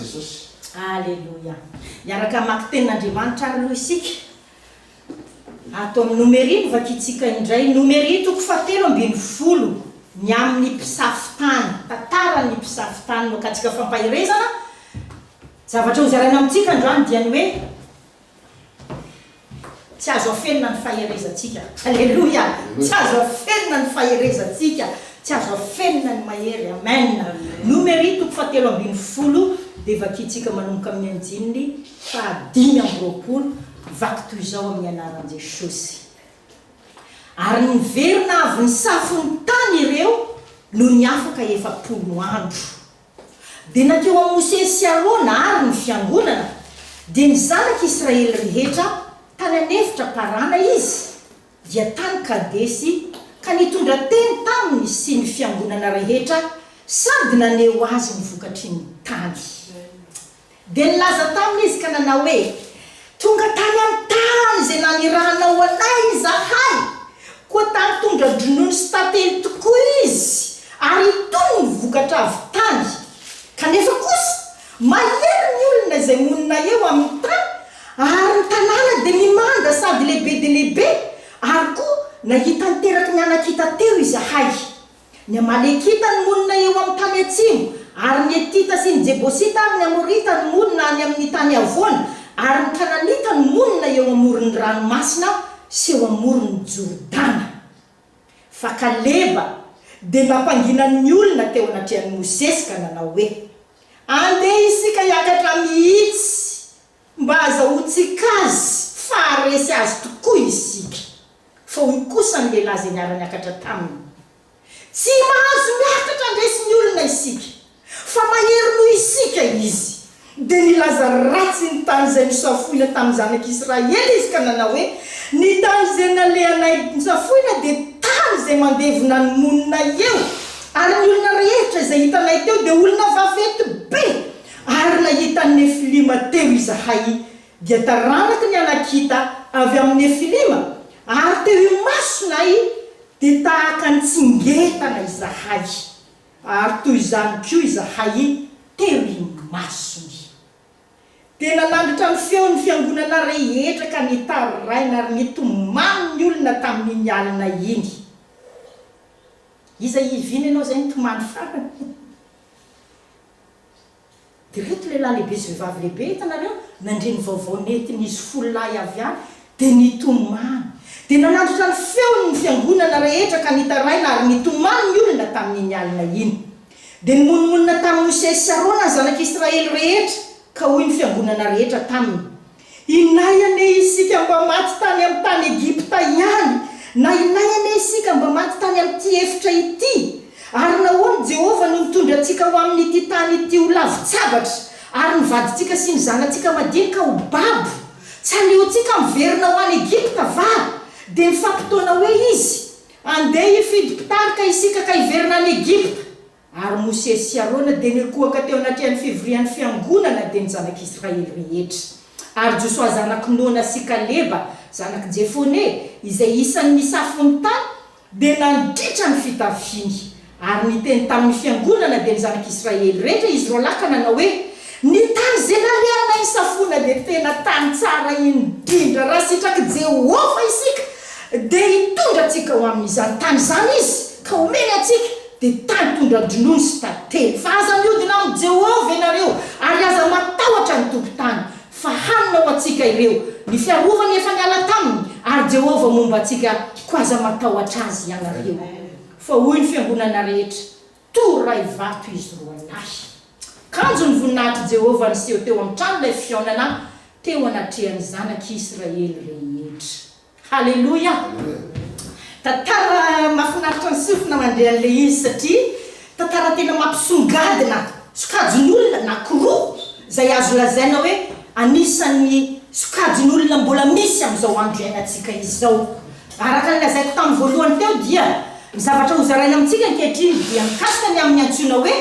Jesosy. Aleloia. Hiaraka hamaky tenin'Andriamanitra ary aloha isika. Ato amin'ny Nomeria no vakintsika indray. Nomeria toko fahatelo ambin'ny folo, ny amin'ny mpisafo tany. Tantaran'ny mpisafo tany no akantsika fampaherezana. Zavatra hozaraina amintsika androany dia ny hoe tsy azo afenina ny faherezantsika. Aleloia! Tsy azo afenina ny faherezantsika. Tsy azo afenina ny mahery. Amen. Nomeria toko fahatelo ambin'ny folo dia vakintsika manomboka amin'ny andininy faha-25, vaky toy izao amin'ny anaran'i Jesosy. Ary niverina avy nisafo ny tany ireo nony afaka 40 andro. Dia nankeo amin'i Mosesy sy Arona ary ny fiangonana, dia ny zanak'i Israely rehetra, tany an'efitra Parana izy, dia tany Kadesy, ka nitondra teny taminy sy ny fiangonana rehetra sady naneho azy ny vokatry ny tany. Dia nilaza taminy izy ka nanao hoe, Tonga tany amin'ny tany izay nanirahanao anay izahay, koa tany tondra-dronono sy tantely tokoa izy, ary itony ny vokatra avy tany. Kanefa kosa, mahery ny olona izay monina eo amin'ny tany, ary ny tanàna dia mimanda sady lehibe dia lehibe, ary koa nahita ny teraky ny Anakita teo izahay. Ny Amalekita no monina eo amin'ny tany atsimo, ary ny Hetita sy ny Jebosita ary ny Amorita no monina any amin'ny tany havoana, ary ny Kananita no monina eo amoron'ny ranomasina sy eo amoron'i Jordana. Fa Kaleba dia nampangina ny olona teo anatrehan'i Mosesy ka nanao hoe, Andeha isika hiakatra mihitsy mba hahazahoantsika azy, fa haharesy azy tokoa isika. Fa hoy kosa ny lehilahy izay niara-niakatra taminy, Tsy mahazo miakatra handresy ny olona isika, fa mahery noho isika izy. Dia nilaza ratsy ny tany izay nosafoina tamin'ny zanak'Israely izy ka nanao hoe, Ny tany izay nalehanay nosafoina dia tany izay mandevona ny monina eo, ary ny olona rehetra izay hitanay teo dia olona vaventy be, ary nahita ny Nefilima teo izahay dia taranaky ny Anakita avy amin'ny Nefilima, ary teo imasonay dia tahaka ny tsingetana izahay, ary toy izany koa izahay teo imasony. Dia nanandratra ny feony ny fiangonana rehetra ka nitaraina ary nitomany ny olona tamin'iny alina iny. Iza i Ivina ianao izay nitomany farany? Dia ireto lehilahy lehibe sy vehivavy lehibe, hitanareo, nandre ny vaovao nentin'izy folo lahy avy any, dia nitomany. Dia nanandratra ny feony ny fiangonana rehetra ka nitaraina ary nitomany ny olona tamin'iny alina iny. Dia nimonomonona tamin'i Mosesy sy Arona ny zanak'Israely rehetra, ka hoy ny fiangonana rehetra taminy, Inay anie isika mba maty tany amin'ny tany Egypta ihany, na inay anie isika mba maty tany amin'ity efitra ity! Ary nahoana Jehovah no nitondra antsika ho amin'ity tany ity ho lavon-tsabatra, ary ny vadintsika sy ny zanatsika madinika ho babo? Tsy aleontsika miverina ho any Egypta va? Dia nifampitaona hoe izy, Andeha hifidy mpitarika isika ka hiverina any Egypta. Ary Mosesy sy Arona dia nikohaka teo anatrehan'ny fivorian'ny fiangonana, dia ny zanak'Israely rehetra. Ary Josoa zanak'i Nona sy Kaleba zanak'i Jefone, izay isan'ny nisafo ny tany, dia nandritra ny fitafiany. Ary niteny tamin'ny fiangonana, dia ny zanak'Israely rehetra, izy roalahy ka nanao hoe, Ny tany izay nalehanay nisafoana dia tena tany tsara indrindra. Raha sitrak'i Jehovah isika, dia hitondra antsika ho amin'izany tany izany Izy, ka homeny antsika, dia tany tondra-dronono sy tantely. Fa aza mihodina amin'i Jehovah ianareo, ary aza matahotra ny tompon-tany, fa hanina ho antsika ireo. Ny fiarovany efa niala taminy, ary Jehovah momba antsika, koa aza matahotra azy ianareo. Fa hoy ny fiangonana rehetra, Toray vato izy roalahy. Kanjo ny voninahitr'i Jehovah niseho teo amin'ny tranolay fihaonana, teo anatrehan'ny zanak'Israely rehetra. Haleloia! Tantara mahafinaritra ny sofina mandre an'ilay izy satria tantara tena mampisongadina sokajin'olona anankiroa izay azo lazaina hoe anisan'ny sokajin'olona mbola misy amin'izao andro iainantsika izao. Araka ny lazaiko tamin'ny voalohany teo dia ny zavatra hozaraina amintsika ankehitriny dia mikasika ny amin'ny antsoina hoe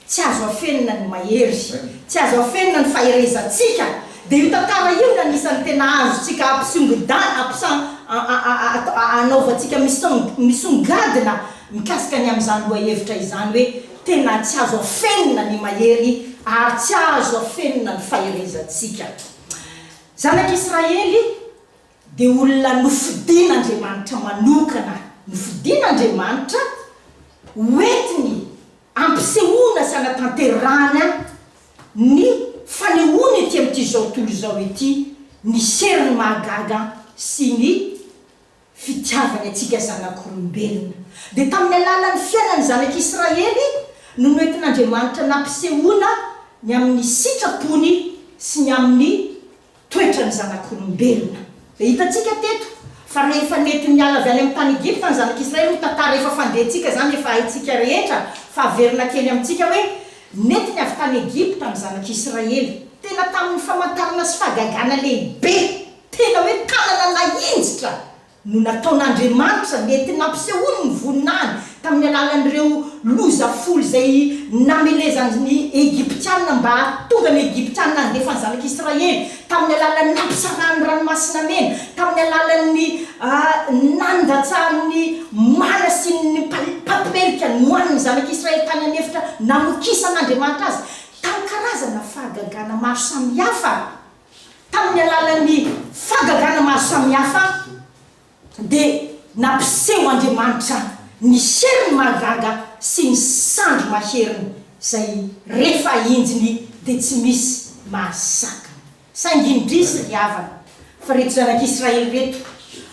Tsy azo afenina ny mahery. Tsy azo afenina ny faherezantsika. Dia io tantara io no anisan'ny tena azontsika ampisongodana, anaovantsika misongadina mikasika ny amin'izany lohahevitra izany hoe tena tsy azo afenina ny mahery ary tsy azo afenina ny faherezantsika. Zanak'Israely dia olona nofidin'Andriamanitra manokana, nofidin'Andriamanitra hoentiny hampisehoana sy hanatanterahana ny fanehoany ety amin'ity izao tontolo izao ity ny heriny mahagaga sy ny fitiavany antsika zanak'olombelona. Dia tamin'ny alalan'ny fiainan'ny zanak'Israely no noentin'Andriamanitra nampisehoana ny amin'ny sitrapony sy ny amin'ny toetran'ny zanak'olombelona. Dia hitantsika teto fa rehefa nety niala avy any amin'ny tany Egypta ny zanak'Israely, ho tantara efa fandehantsika izany, efa haintsika rehetra, fa averina kely amintsika hoe nentiny avy tany Egypta ny zanak'Israely, tena tamin'ny famantarana sy fahagagana lehibe, tena hoe tanana nahinjitra no nataon'Andriamanitra nety nampisehoany ny voninahiny tamin'ny alalan'ireo loza folo izay namelezany ny Egyptiana mba hahatonga ny Egyptiana handefa ny zanak'Israely, tamin'ny alalan'ny nampisarahany ny Ranomasina Mena, tamin'ny alalan'ny nandatsahan'ny mana sy ny papelika nohanin'ny zanak'Israely tany an'efitra namokisan'Andriamanitra azy, tamin'ny karazana fahagagana maro samihafa. Tamin'ny alalan'ny fahagagana maro samihafa dia nampiseho Andriamanitra ny heriny mahagaga sy ny sandry maheriny izay rehefa ahinjiny dia tsy misy mahasakana. Saingy indrisy ry havana fa ireto zanak'Israely ireto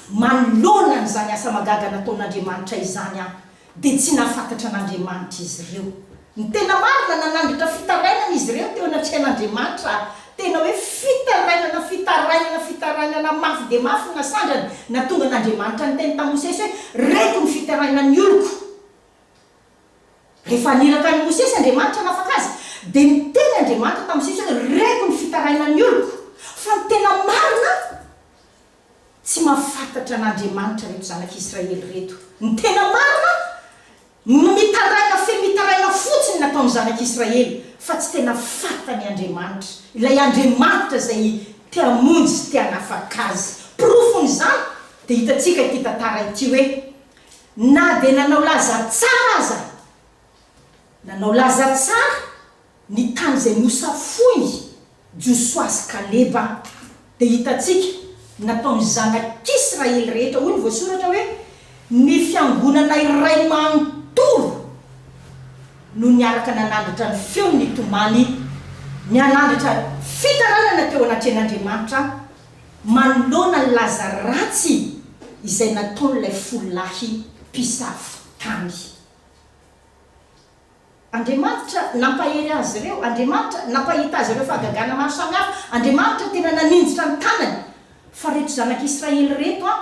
manoloana an'izany asa mahagaga nataon'Andriamanitra izany an dia tsy nahafantatra an'Andriamanitra izy ireo. Ny tena marina, nanandratra fitarainana izy ireo teo anatrehan'Andriamanitra, tena hoe fitarainana, fitarainana, fitarainana mafy dia mafy no nasandrany, nahatonga an'Andriamanitra niteny tamin'i Mosesy hoe, Reko ny fitarainan'ny oloko. Rehefa niraka an'i Mosesy Andriamanitra hanafaka azy, dia niteny Andriamanitra tamin'i Mosesy hoe, Reko ny fitarainan'ny oloko. Fa ny tena marina, Tsy mahafantatra an'Andriamanitra ireto zanak'Israely ireto. Ny tena marina, ny mitaraina fe mitaraina fotsiny nataon'ny zanak'Israely fa tsy tena fantany Andriamanitra, ilay Andriamanitra izay te hamonjy sy te hanafaka azy. Porofon'izany dia hitantsika ity tantara ity hoe na dia nanao laza tsara aza, nanao laza tsara ny tany izay nosafoiny Josoa sy Kaleba, dia hitantsika ny nataon'ny zanak'Israely rehetra. Hoy ny voasoratra hoe, Ny fiangonana iray manontolo no niaraka nanandratra ny feony nitomany, nianandratra fitarainana teo anatrehan'Andriamanitra manoloana ny laza ratsy izay nataon'ilay fololahy mpisafo tany. Andriamanitra nampahery azy ireo, Andriamanitra nampahita azy ireo fahagagana maro samihafa, Andriamanitra tena naninjitra ny tanany. Fa ireto zanak'Israely ireto an,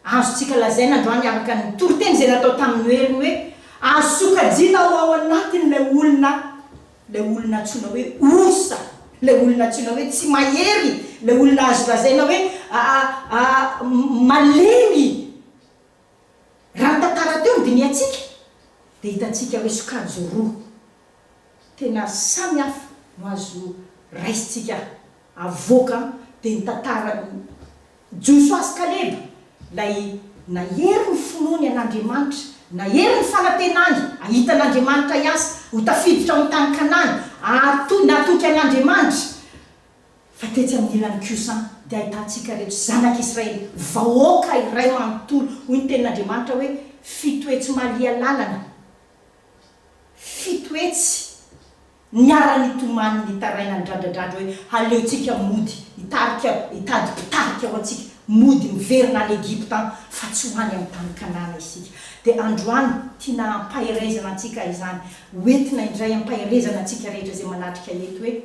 azontsika lazaina androany araka ny toriteny izay natao tamin'ny heriny hoe, azo sokajiana ho ao anatin'ilay olona, ilay olona antsoina hoe osa, ilay olona antsoina hoe tsy mahery, ilay olona azo lazaina hoe malemy. Raha ny tantara teo no dinihantsika dia hitantsika hoe sokajy roa tena samy hafa no azo raisintsika avoaka dia ny tantaran'i Josoa sy Kaleba ilay nahery ny finoany an'Andriamanitra, nahery ny fanantenany hahita an'Andriamanitra hiasa, ho tafiditra ao amin'ny tany Kanana, nahatoky an'Andriamanitra. Fa tetsy amin'ny ilany kosa dia ahitantsika ireto zanak'Israely, vahoaka iray manontolo, hoy ny tenin'Andriamanitra hoe, fitoetsy malia lalana, fitoetsy niara-nitomany nitaraina nidradradradra hoe, aleontsika mody hitarika, hitady mpitarika ho antsika, mody miverina any Egypta fa tsy ho any amin'ny tany Kanana isika. Dia androany tiana hampaherezana antsika izany, ho entina indray hampaherezana antsika rehetra izay manatrika eto hoe,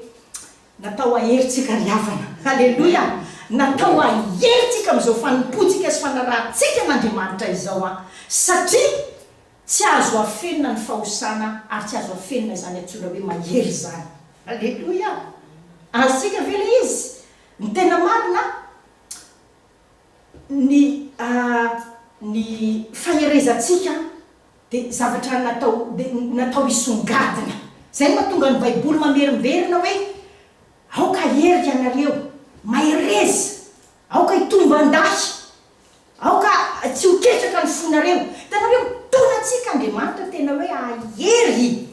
Natao hahery tsika ry havana. Aleloia! Natao hahery tsika amin'izao fanompoantsika sy fanarahantsika an'Andriamanitra izao an! Satria tsy azo afenina ny fahosana ary tsy azo afenina izany antsoina hoe mahery izany. Aleloia! Azontsika ve ilay izy? Ny tena marina, ny ny faherezantsika dia zavatra natao dia natao hisongadina. Izay no mahatonga ny Baiboly mamerimberina hoe, Aoka hahery ianareo, mahereza, aoka hitomban-dahy, aoka tsy ho ketraka ny fonareo. Hitanareo, mitaona antsika Andriamanitra tena hoe hahery.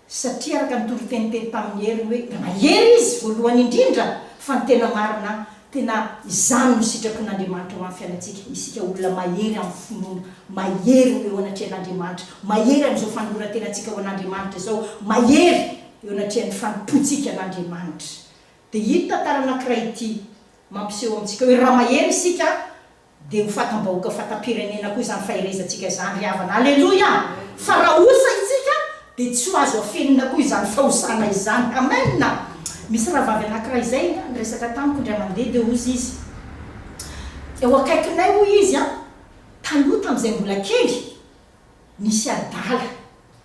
Satria araka ny toriteny teny tamin'i Hery hoe mahery izy voalohany indrindra fa ny tena marina tena izany no sitrapon'Andriamanitra ho amin'ny fiainantsika, isika olona mahery amin'ny finoana, mahery eo anatrehan'Andriamanitra, mahery amin'izao fanoloran-tenantsika ho an'Andriamanitra izao, mahery eo anatrehan'ny fanompoantsika an'Andriamanitra. Dia ito tantara anankiray ity mampiseho amintsika hoe raha mahery isika Dia ho fatam-bahoaka fatam-pirenena koa izany faherezantsika izany ry havana. Aleloia! Fa raha osa isika dia tsy ho azo afenina koa izany fahosana izany. Amen! Misy rahavavy anankiray izay niresaka tamiko indray mandeha dia hozy izy, eo akaikinay hoy izy an, taloha tamin'izay mbola kely, Misy adala,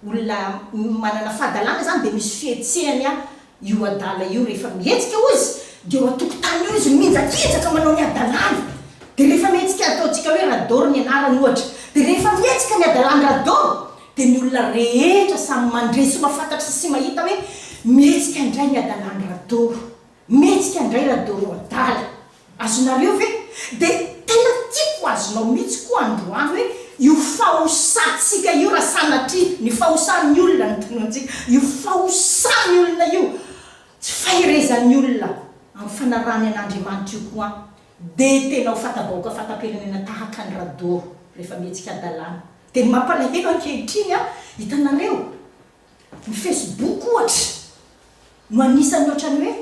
olona manana fahadalana izany dia misy fihetsehany io adala io rehefa mihetsika hozy dia eo an-tokotany eo izy mihinjakinjaka manao ny hadalany dia rehefa mihetsika ataontsika hoe Radoro ny anarany ohatra dia rehefa mihetsika ny hadalan'i Radoro dia ny olona rehetra samy mandre sy mahafantatra sy mahita hoe mihetsika indray ny hadalan'i Radoro mihetsika indray Radoro adala Azonareo ve? Dia tena tiako ho azonao mihitsy koa androany hoe io fahosantsika io raha sanatria ny fahosan'ny olona no tonontsika, io fahosan'ny olona io, tsy faherezan'ny olona amin'ny fanarahany an'Andriamanitra io koa dia tena ho fata-bahoaka fata-pirenena tahaka an'i Radoro rehefa mihetsika hadalana. Dia ny mampalahelo ankehitriny an, hitanareo, ny Facebook ohatra no anisan'ny ohatran'ny hoe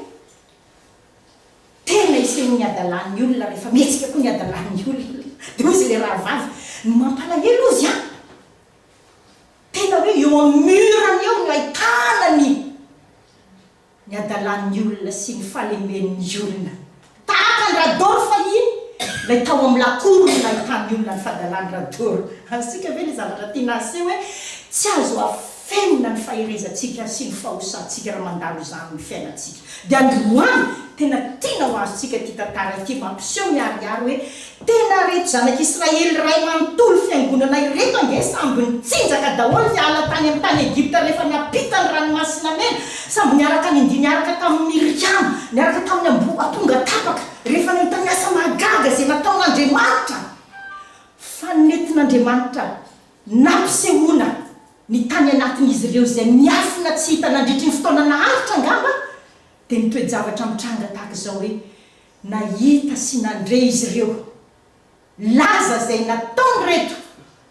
Tena isehoan'ny hadalan'ny olona rehefa mihetsika koa ny hadalan'ny olona. Dia hozy ilay rahavavy, ny mampalahelo hozy an! Tena hoe eo amin'ny mur-ny eo no ahitana ny ny hadalan'ny olona sy ny fahalemen'ny olona. Tahaka an-dRadoro fahiny, ilay tao amin'ny lakoro no nahitan'ny olona ny fahadalan'i Radoro. Azontsika ve ilay zavatra tiana aseho hoe tsy azo afenina ny faherezantsika sy ny fahosantsika raha mandalo izany ny fiainantsika. Dia androany, tena tiana ho azontsika ity tantara ity, mampiseho miharihary hoe tena ireto zanak'Israely iray manontolo fiangonana ireto ange samby nitsinjaka daholo niala tany amin'ny tany Egypta rehefa nampita ny ranomasina mena, samby niaraka nindia niaraka tamin'i Miriama, niaraka tamin'ny amboa aponga tapaka, rehefa nahita ny asa mahagaga izay nataon'Andriamanitra. Fa nentin'Andriamanitra nampisehoana Ny tany anatin'izy ireo izay miafina tsy hita nandritry ny fotoana naharitra angamba dia ny toe-javatra mitranga tahaka izao hoe nahita sy nandre izy ireo laza izay nataon'ireto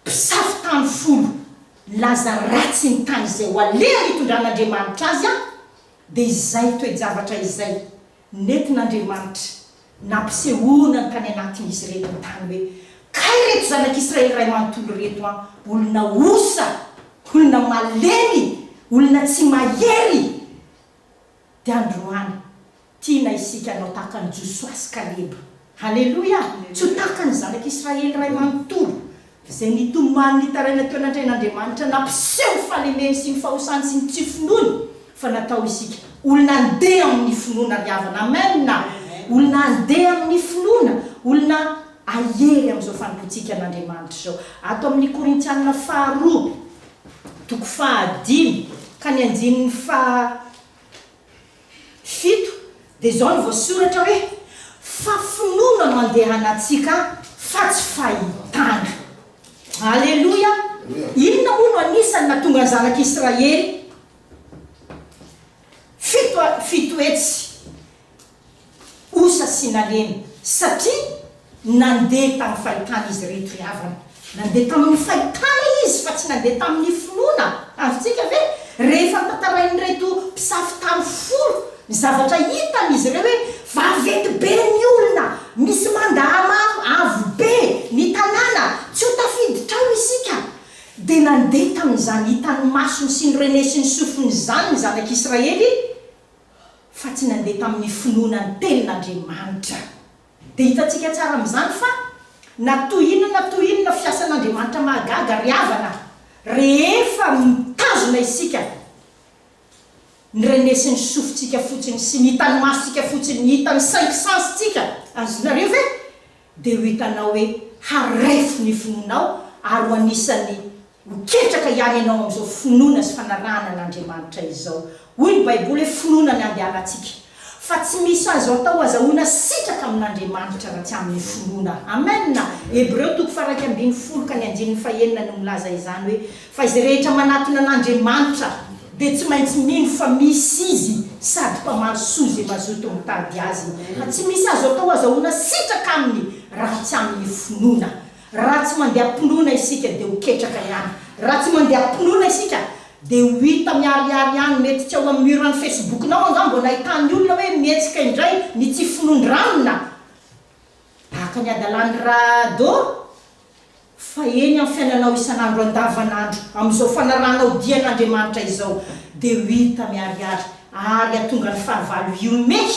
mpisafo tany folo laza ratsy ny tany izay ho alehany hitondran'Andriamanitra azy an dia izay toe-javatra izay Nentin'Andriamanitra nampisehoana ny tany anatin'izy ireto ny tany hoe, Kay ireto zanak'Israely iray manontolo ireto an, olona osa, olona malemy, olona tsy mahery! Dia androany, tiana isika hanao tahaka an'i Josoa sy Kaleba. Haleloia! Tsy ho tahaka ny zanak'Israely iray manontolo, izay nitomany nitaraina teo anatrehan'Andriamanitra, nampiseho ny fahalemeny sy ny fahosany sy ny tsy finoany, fa natao isika olona handeha amin'ny finoana ry havana. Amen! Olona handeha amin'ny finoana, olona hahery amin'izao fanompoantsika an'Andriamanitra izao. Ato amin'ny Korintiana faharoa, toko fahadimy, ka ny andininy faha. Fito, dia izao no voasoratra hoe, Fa finoana no andehanantsika fa tsy fahitana. Aleloia! Inona moa no anisan'ny nahatonga ny zanak'Israely fito 700 osa sy nalemy? Satria Nandeha tamin'ny fahitana izy ireto ry havana. Nandeha tamin'ny fahitana izy fa tsy nandeha tamin'ny finoana. Azontsika ve? Rehefa notantarain'ireto mpisafo tany folo ny zavatra hitany izy ireo hoe vaventy be ny olona, misy manda maro avo be ny tanàna, tsy ho tafiditra ao isika. Dia nandeha tamin'izany hitan'ny masony sy ny renesin'ny sofiny izany ny zanak'Israely fa tsy nandeha tamin'ny finoana ny tenin'Andriamanitra. Dia hitantsika tsara amin'izany fa na toy inona na toy inona fiasan'Andriamanitra mahagaga ry havana, rehefa mitazona isika ny renesin'ny sofintsika fotsiny sy ny hitan'ny masontsika fotsiny, ny hitan'ny cinq sens-tsika, azonareo ve? Dia ho hitanao hoe harefo ny finoanao ary ho anisan'ny ho ketraka ihany ianao amin'izao finoana sy fanarahana an'Andriamanitra izao. Hoy ny Baiboly hoe finoana ny andehanantsika. Fa tsy misy azo atao azahoana sitraka amin'Andriamanitra raha tsy amin'ny finoana. Amen! Hebreo toko faha-11 ka ny andininy fahenina no milaza izany hoe, Fa izay rehetra manatona an'Andriamanitra. Dia tsy maintsy mino fa misy Izy sady mpamaly soa izay mazoto mitady Azy. Fa tsy misy azo atao azahoana sitraka Aminy raha tsy amin'ny finoana. Raha tsy mandeha am-pinoana isika dia ho ketraka ihany. Raha tsy mandeha am-pinoana isika dia ho hita miharihary ihany, mety tsy ao amin'ny mur an'ny Facebook-nao angamba no ahitan'ny olona hoe mihetsika indray ny tsy finoan-dranona tahaka ny hadalan'i Rado. Fa eny amin'ny fiainanao isan'andro andavanandro, amin'izao fanarahanao dia an'Andriamanitra izao, dia ho hita miharihary ary hahatonga ny fahavalo hihomehy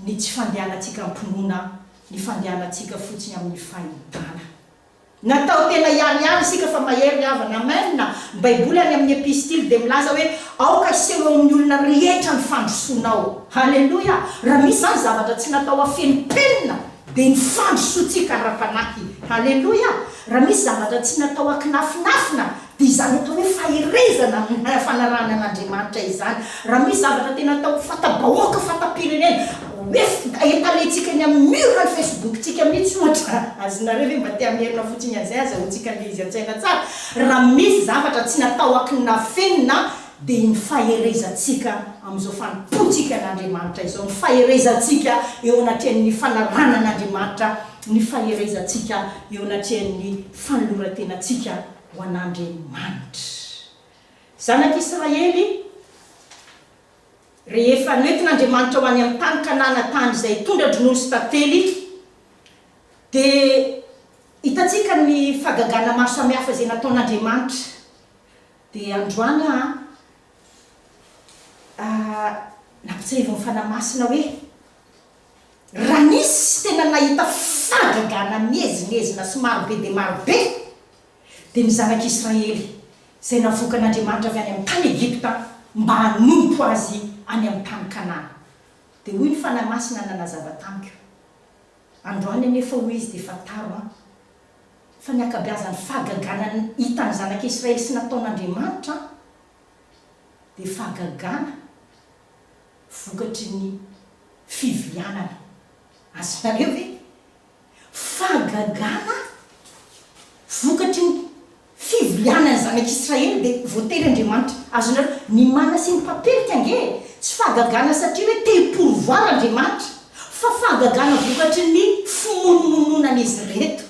ny tsy fandehanantsika am-pinoana, ny fandehanantsika fotsiny amin'ny fahitana. Natao tena hiharihary isika fa mahery ry havana. Amen! Ny Baiboly any amin'ny Epistily dia milaza hoe, Aoka hiseho eo amin'ny olona rehetra ny fandrosoanao. Haleloia! Raha misy izany zavatra tsy natao hafenimpenina, Dia ny fandrosoantsika ara-panahy. Haleloia! Raha misy zavatra tsy natao ankinafinafina, dia izany atao hoe faherezana amin'ny fanarahana an'Andriamanitra izany. Raha misy zavatra tena atao fanta-bahoaka, fanta-pirenena, hoe etalentsika eny amin'ny mur ny Facebook-tsika mihitsy ohatra, azonareo ve mba te hamerina fotsiny an'izay azahoantsika an'ilay izy an-tsaina tsara? Raha misy zavatra tsy natao ankinafenina, dia ny faherezantsika amin'izao fanompoantsika an'Andriamanitra izao, ny faherezantsika eo anatrehan'ny fanarahana an'Andriamanitra, ny faherezantsika eo anatrehan'ny fanoloran-tenantsika ho an'Andriamanitra. Zanak'Israely, rehefa noentin'Andriamanitra ho any amin'ny tany Kanana, tany izay tondra-dronono sy tantely, dia hitantsika ny fahagagana maro samihafa izay nataon'Andriamanitra. Dia androany aho nampitsahivin'ny Fanahy Masina hoe, raha nisy tena nahita fahagagana miezinezina sy marobe dia marobe, dia ny zanak'Israely izay navoakan'Andriamanitra avy any amin'ny tany Egypta mba hanompo Azy any amin'ny tany Kanana. Dia hoy ny Fanahy Masina nanazava tamiko, Androany anefa hoy Izy dia fantaro an, Fa ny ankabeazan'ny fahagagana hitan'ny zanak'Israely sy nataon'Andriamanitra dia fahagagana vokatry ny fivilianana. Azonareo ve? Fahagagana vokatry ny fivilianan'ny zanak'Israely dia voatery Andriamanitra. Azonareo? Ny mana sy ny papelika ange tsy fahagagana satria hoe te hi-pourvoir Andriamanitra fa fahagagana vokatry ny fimonomononan'izy ireto.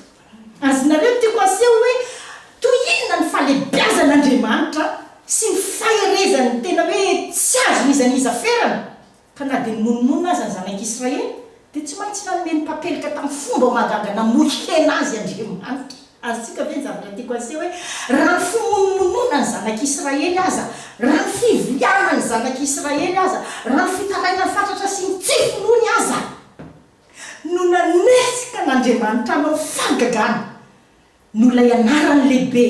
Azonareo tiako aseho hoe toy inona ny fahalebiazan'Andriamanitra sy ny faherezany tena hoe tsy azon'iza n'iza ferana, ka na dia nimonomonona aza ny zanak'Israely dia tsy maintsy nanome ny papelika tamin'ny fomba mahagaga namoy hena azy Andriamanitra. Azontsika ve ny zavatra tiako aseho hoe raha ny fimonomononan'ny zanak'Israely aza, raha ny fivilianan'ny zanak'Israely aza, raha ny fitarainany fatratra sy ny tsy finoany aza, no nanesika an'Andriamanitra hanao fahagagana noho ilay anarany lehibe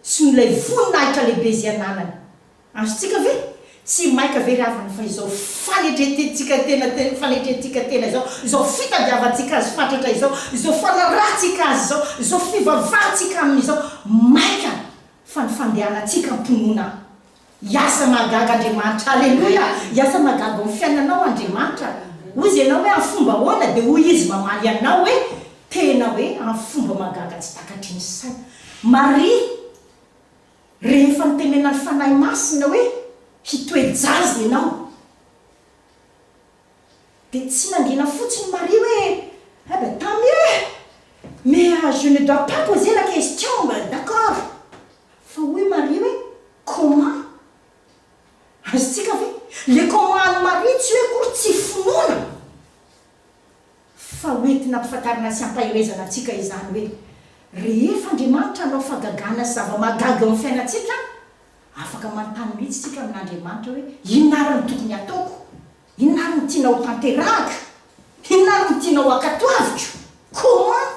sy noho ilay voninahitra lehibe izay ananany. Azontsika ve? Tsy maika ve ry havana fa izao fanetrentsika tena fanetrentsika tena izao, izao fitadiavantsika Azy fatratra izao, izao fanarahantsika Azy izao, izao fivavahantsika Aminy izao, maika fa ny fandehanantsika am-pinoana Hiasa mahagaga Andriamanitra. Aleloia! Hiasa mahagaga ao amin'ny fiainanao Andriamanitra. Hoy izy ianao hoe amin'ny fomba ahoana? Dia hoy Izy mamaly anao hoe tena hoe amin'ny fomba mahagaga tsy takatry ny saina. Maria, rehefa notenenan'ny Fanahy Masina hoe hitoe-jaza ianao, dia tsy nangina fotsiny Maria hoe eh ben tant mieux! Mais je ne dois pas poser la question, d'accord! Fa hoy Maria hoe comment? Azontsika ve? Le comment an'i Maria tsy hoe akory tsy finoana fa ho entina ampifantarina sy ampaherezana antsika izany hoe rehefa Andriamanitra hanao fahagagana sy zava-mahagaga eo amin'ny fiainantsika, afaka manontany mihitsy isika amin'Andriamanitra hoe inona ary no tokony hataoko? Inona ary no tianao ho tanterahako? Inona ary no tianao hankatoaviko? Comment?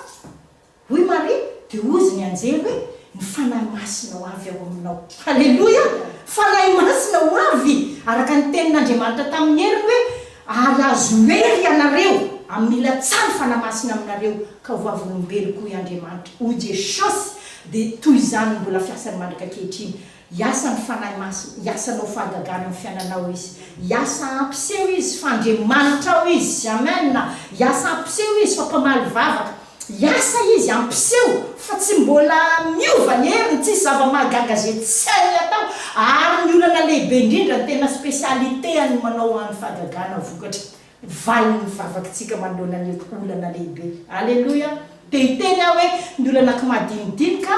Hoy Maria, dia hozy ny anjely hoe, Ny Fanahy Masina ho avy ao aminao. Haleloia! Fanahy Masina ho avy! Araka ny tenin'Andriamanitra tamin'ny heriny hoe, Ary azo hery ianareo amin'ny hilatsahan'ny Fanahy Masina aminareo, ka ho vavolombeloko, hoy Andriamanitra. Hoy Jesosy, dia toy izany no mbola fiasany mandraka ankehitriny. Hiasa ny Fanahy Masina, hiasa hanao fahagagana amin'ny fiainanao Izy. Hiasa hampiseho Izy fa Andriamanitrao Izy. Amen! Hiasa hampiseho Izy fa mpamaly vavaka. Hiasa Izy hampiseho fa tsy mbola miova ny heriny, tsisy zava-mahagaga izay tsy hainy atao, ary ny olana lehibe indrindra, ny tena spécialité-ny manao any fahagagana vokatry valin'ny vavakitsika manoloana ny olana lehibe. Aleloia! Te hiteny aho hoe ny olana kimadinidinika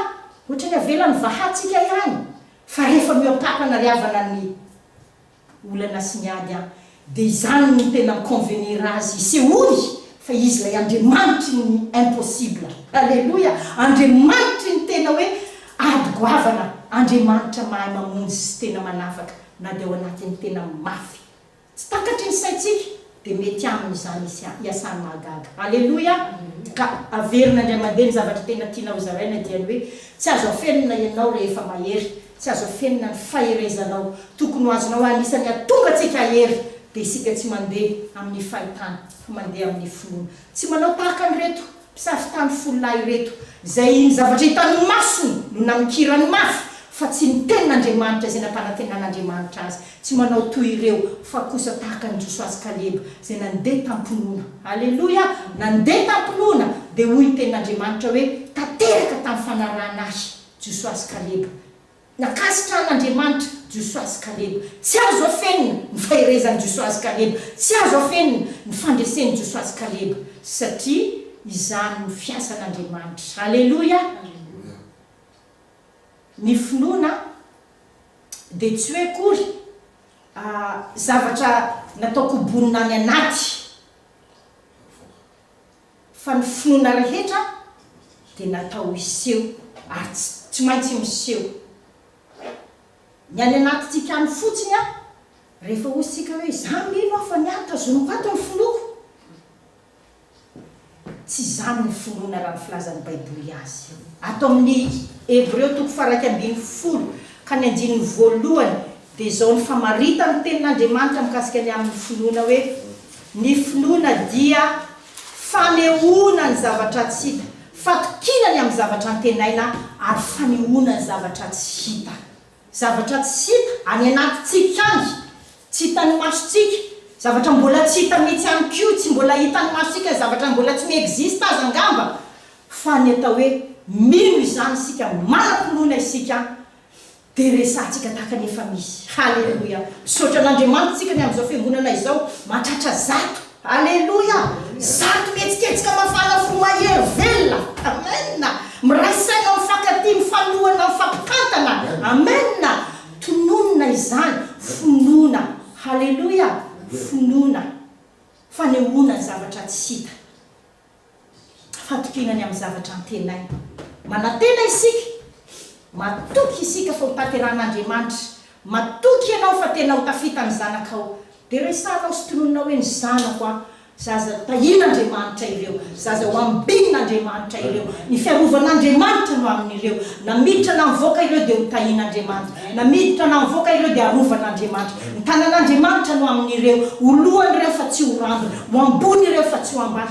ohatrany avelany vahatsika ihany, fa rehefa mihoa-papana ry havana ny olana sy ny ady an! Dia izany no tena mi-convenir azy hisehoany fa izy ilay Andriamanitry ny impossible. Aleloia! Andriamanitry ny tena hoe ady goavana, Andriamanitra mahay mamonjy sy tena manafaka na dia ao anatin'ny tena mafy tsy takatry ny saintsika dia mety aminy izany hiasany mahagaga. Aleloia! Ka averina indray mandeha ny zavatra tena tiana hozaraina dia ny hoe tsy azo afenina ianao rehefa mahery Tsy azo afenina ny faherezanao. Tokony ho azonao anisan'ny hahatonga antsika hahery dia isika tsy mandeha amin'ny fahitana fa mandeha amin'ny finoana. Tsy manao tahaka an'ireto mpisafy tany fololahy ireto izay ny zavatra hitan'ny masony no namikirany mafy fa tsy ny tenin'Andriamanitra izay nampanantenan'Andriamanitra azy. Tsy manao toy ireo fa kosa tahaka an'i Josoa sy Kaleba izay nandeha tam-pinoana. Aleloia! Nandeha tam-pinoana dia hoy ny tenin'Andriamanitra hoe tanteraka tamin'ny fanarahana ahy. Josoa sy Kaleba. Nankasitrahan'Andriamanitra Josoa sy Kaleba. Tsy azo afenina ny faherezan'i Josoa sy Kaleba. Tsy azo afenina ny fandresen'i Josoa sy Kaleba, satria izany no fiasan'Andriamanitra. Aleloia! Ny finoana dia tsy hoe akory zavatra natao kobonina any anaty. Fa ny finoana rehetra dia natao hiseho ary tsy tsy maintsy miseho. Ny any anatintsika any fotsiny an, rehefa hoy isika hoe izaho mino aho fa ny ahy tazoniko ato ny finoako. Tsy izany ny finoana raha ny filazan'ny Baiboly azy. Ato amin'ny Hebreo toko faha-11 ka ny andininy voalohany dia izao ny famaritan'ny Tenin'Andriamanitra mikasika ny amin'ny finoana hoe, Ny finoana dia fanehoana ny zavatra tsy hita, fatokiana ny amin'ny zavatra antenaina ary fanehoana ny zavatra tsy hita. Zavatra tsy hita, any anatintsika any, tsy hitan'ny masontsika, zavatra mbola tsy hita mihitsy ihany koa, tsy mbola hitan'ny masontsika, zavatra mbola tsy mi-existe aza angamba, fa ny atao hoe mino izany isika, manam-pinoana isika, Dia resahantsika tahaka ny efa misy. Haleloia! Misaotra an'Andriamanitra isika ny amin'izao fiangonana izao, mahatratra zato. Aleloia! Zato mihetsiketsika mafana fo mahery velona. Amen! Miray saina mifankatia, mifanohana, mifampitantana. Amen! Tononina izany, finoana. Haleloia! Finoana. Fanehoana ny zavatra tsy hita. Fatokiana ny amin'ny zavatra antenaina. Manantena isika, matoky isika fa ho tanterahan'Andriamanitra. Matoky ianao fa tena ho tafita ny zanakao. Dia resahanao sy tononinao hoe ny zanako an, zaza tahian'Andriamanitra ireo, zaza ho ambinin'Andriamanitra ireo, ny fiarovan'Andriamanitra no amin'ireo. Na miditra na mivoaka ireo dia ho tahian'Andriamanitra. Na miditra na mivoaka ireo dia arovan'Andriamanitra. Ny tanan'Andriamanitra no amin'ireo. Ho lohany ireo fa tsy ho rambony. Ho ambony ireo fa tsy ho ambany.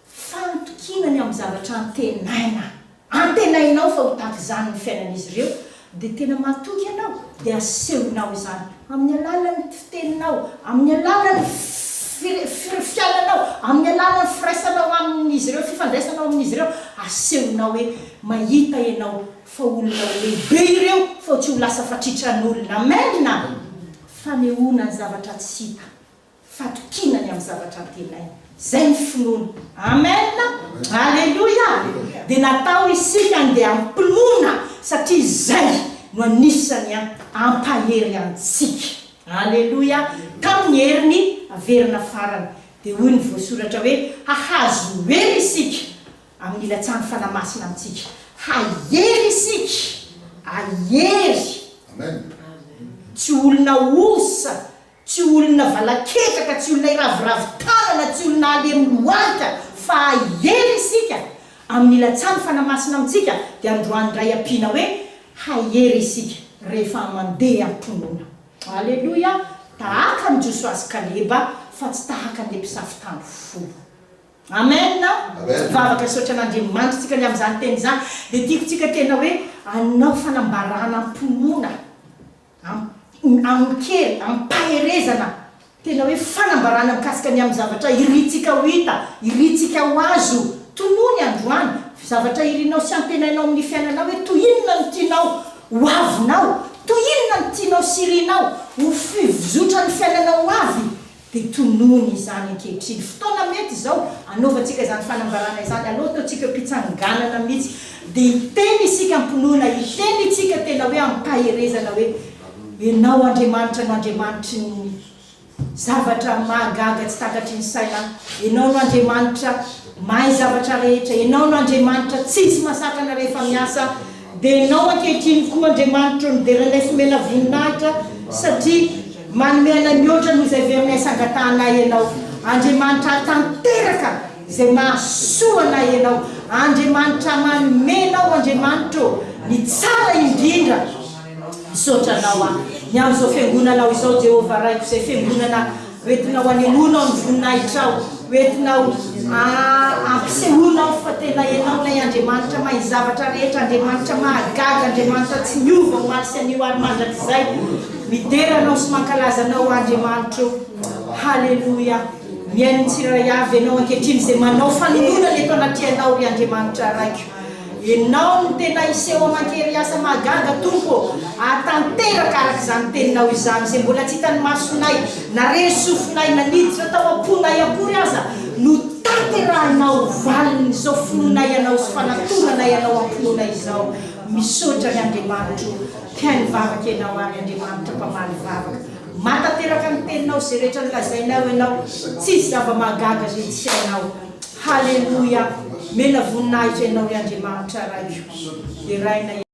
Fanotokiana ny amin'ny zavatra antenaina. Antenainao fa ho tahaka izany ny fiainan'izy ireo, dia tena matoky ianao, dia asehonao izany amin'ny alalan'ny fiteninao, amin'ny alalan'ny fiainanao, amin'ny alalan'ny firaisanao amin'izy ireo, fifandraisanao amin'izy ireo. Asehonao hoe mahita ianao fa olona ho lehibe ireo fa tsy ho lasa fatritran'olona. Amen! Fanehoana ny zavatra tsy hita. Fatokiana ny amin'ny zavatra antenaina. Izay ny finoana. Amen! Aleloia! Dia natao isika handeha am-pinoana satria izay no anisany hampahery antsika. Aleloia! Tamin'ny heriny averina farany. Dia hoy ny voasoratra hoe, Hahazo hery isika amin'ny ilatsahan'ny Fanahy Masina amintsika. Hahery isika! Hahery! Tsy olona osa Tsy olona valaketraka, tsy olona hiraviravy tanana, tsy olona halemy lohalika, fa hahery isika amin'ny ilatsahan'ny Fanahy Masina amintsika, dia androany indray ampiana hoe hahery isika rehefa mandeha am-pinoana. Aleloia! Tahaka an'i Josoa sy Kaleba, fa tsy tahaka an'ilay mpisafo tany folo. Amen! Vavaka hisaotra an'Andriamanitra tsika ny amin'izany teny izany, dia tiako tsika tena hoe hanao fanambarana am-pinoana. Amin-kery, amim-paherezana, tena hoe fanambarana mikasika ny amin'ny zavatra irintsika ho hita, irintsika ho azo. Tonony androany, zavatra irinao sy antenainao amin'ny fiainanao hoe toy inona no tianao ho avinao, toy inona no tianao sy irinao ho fivozotran'ny fiainanao ho avy, dia tonony izany ankehitriny. Fotoana mety izao hanaovantsika izany fanambarana izany, aleo ataontsika eo am-pitsanganana mihitsy, dia hiteny isika am-pinoana, hiteny itsika tena hoe am-paherezana hoe, Ianao Andriamanitra no Andriamanitry ny zavatra mahagaga tsy takatry ny saina, Ianao no Andriamanitra mahay zavatra rehetra, Ianao no Andriamanitra tsisy masakana rehefa miasa, Dia Ianao ankehitriny koa Andriamanitro no deranay sy omena voninahitra satria manome anay mihoatra noho izay verinay sy angatahanay Ianao. Andriamanitra hahatanteraka izay mahasoa anay Ianao. Andriamanitra manome Anao Andriamanitra ô ny tsara indrindra. Misaotra Anao aho ny amin'izao fiangonanao izao Jehovah Raiko izay fiangonana Hoentinao hanehoanao ny voninahitrao, hoentinao hampisehoanao fa tena Ianao ilay Andriamanitra mahay ny zavatra rehetra, Andriamanitra mahagaga, Andriamanitra tsy miova omaly sy anio ary mandrakizay. Midera Anao sy mankalaza Anao aho Andriamanitra o. Haleloia. Mihaino ny tsirairay avy Ianao ankehitriny izay manao fanononana eto anatrehanao ry Andriamanitra Raiko. Ianao no tena hiseho aman-kery asa mahagaga, Tompo ô, hahatanteraka araka izany teninao izany, izay mbola tsy hitan'ny masonay, na re sofinay, na niditra tao am-ponay akory aza, no tanterahinao ho valin'izao finoanay Anao sy fanatonanay Anao am-pinoana izao. Misaotra ny Andriamanitro, mpihaino vavaka Ianao ary Andriamanitra mpamaly vavaka. Mahatanteraka ny teninao izay rehetra nolazainao Ianao, tsisy zava-mahagaga izay tsy hainao. Haleloia! Mena voninahitra Ianao ry Andriamanitra Raiko. Deraina.